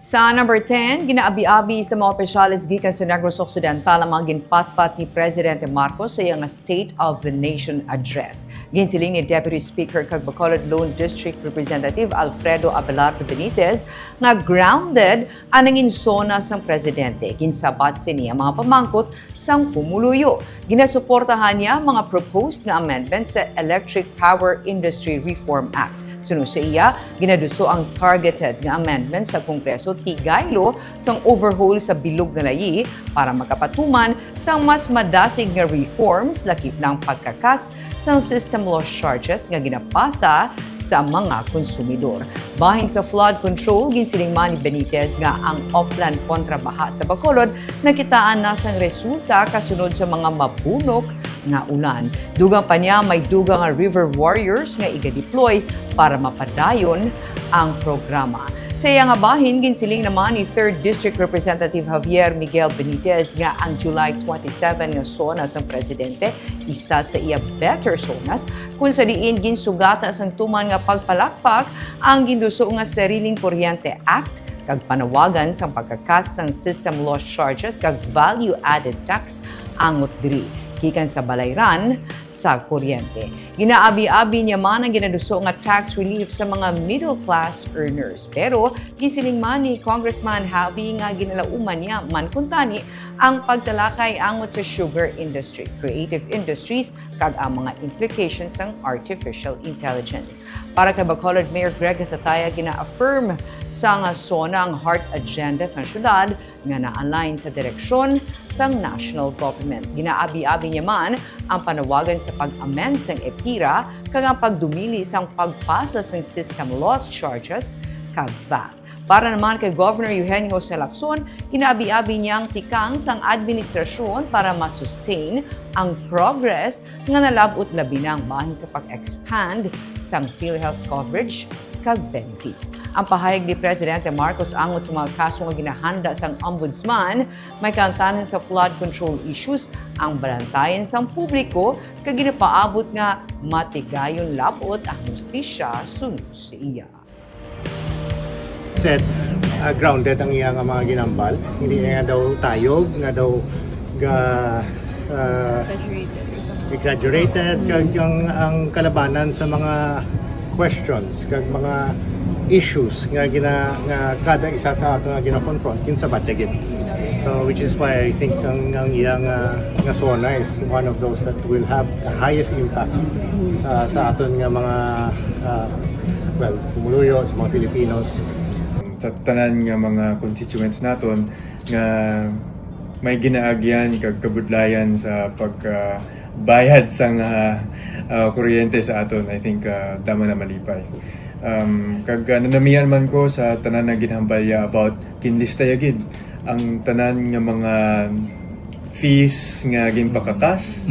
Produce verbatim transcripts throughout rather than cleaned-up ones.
Sa number ten, ginaabi-abi sa mga opisyales gikan sa Negros Occidental ang mga ginpatpat ni Presidente Marcos sa iya nga State of the Nation Address. Ginsiling ni Deputy Speaker kag Bacolod Lone District Representative Alfredo Abelardo Benitez nga grounded ang nangin SONA sang presidente. Ginsabat sini ang mga pamangkot sang pumuluyo. Ginasuportahan niya ang mga proposed nga amendment sa Electric Power Industry Reform Act. Suno sa iya, ginaduso ang targeted nga amendment sa Kongreso tigaylo sang overhaul sa bilog nga layi para makapatuman sang mas madasig nga reforms, lakip na ang pagkakas sang system loss charges nga ginapasa sa mga konsumidor. Bahin sa flood control, ginsiling man ni Benitez nga ang Oplan kontra baha sa Bacolod nakitaan na sang resulta kasunod sa mga mabunok nga ulan. Dugang pa niya, may dugang nga river warriors nga iga-deploy para mapadayon ang programa. Sa iya nga bahin, ginsiling naman ni Third District Representative Javier Miguel Benitez nga ang July twenty-seven nga SONA sang presidente isa sa iya better SONAs, kung sa diin ginsugatan sang tuman nga pagpalakpak ang ginduso nga Sariling Kuryente Act kag panawagan sang pagkakas sang system loss charges kag value-added tax angot diri gikan sa balayran sa kuryente. Ginaabi-abi niya man ang ginaduso nga tax relief sa mga middle class earners. Pero ginsiling man ni Congressman Javi nga ginalauman niya man kuntani ang pagtalakay angot sa sugar industry, creative industries, kag ang mga implications sang artificial intelligence. Para kay Bacolod Mayor Greg Gasataya, gina-affirm sang SONA ang heart agenda sang syudad nga na-align sa direksyon sang national government. Ginaabi-abi niya man ang panawagan sa pag-amend sang EPIRA kag ang pagdumili sang pagpasa sang system loss charges kag VAT. Para naman kay Governor Eugenio Jose Lacson, ginaabi-abi niya ang tikang sang administrasyon para ma-sustain ang progress nga nalab-ot, labi na ang bahin sa pag-expand sang PhilHealth coverage kag benefits. Ang pahayag ni Presidente Marcos angot sa mga kaso nga ginahanda sang Ombudsman, may kaangtanan sa flood control issues ang balantayan sang publiko, kag ginapaabot nga matigayon lab-ot ang hustisya suno sa iya. Said, uh, grounded ang iya nga mga ginambal. Hindi niya daw tayog, nga daw ga, uh, Exaggerated or something. exaggerated, kag ang, ang kalabanan sa mga questions kag mga issues nga gina nga kada isa sa ato nga gina-confront, kinsa ba gyud. So which is why I think ang ang iya nga nga SONA is one of those that will have the highest impact, uh, sa aton nga mga, uh, well, pumuluyo, sa mga Filipinos. Sa tanan nga mga constituents naton nga may ginaagyan kag kabudlayan sa pagbayad sang, ah, ah, kuryente sa aton, I think, ah, damo na malipay. Um, kag, ah, nanamian man ko sa tanan nga ginhambalya about ginlista ya gid ang tanan nga mga fees nga ginpakakas,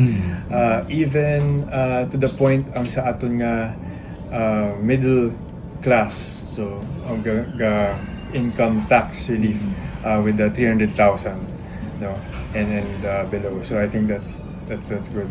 ah, even, ah, to the point ang sa aton nga, ah, middle class, so ang ga, ga income tax relief, uh, with the three hundred thousand, no, and and uh, below. So I think that's that's that's good.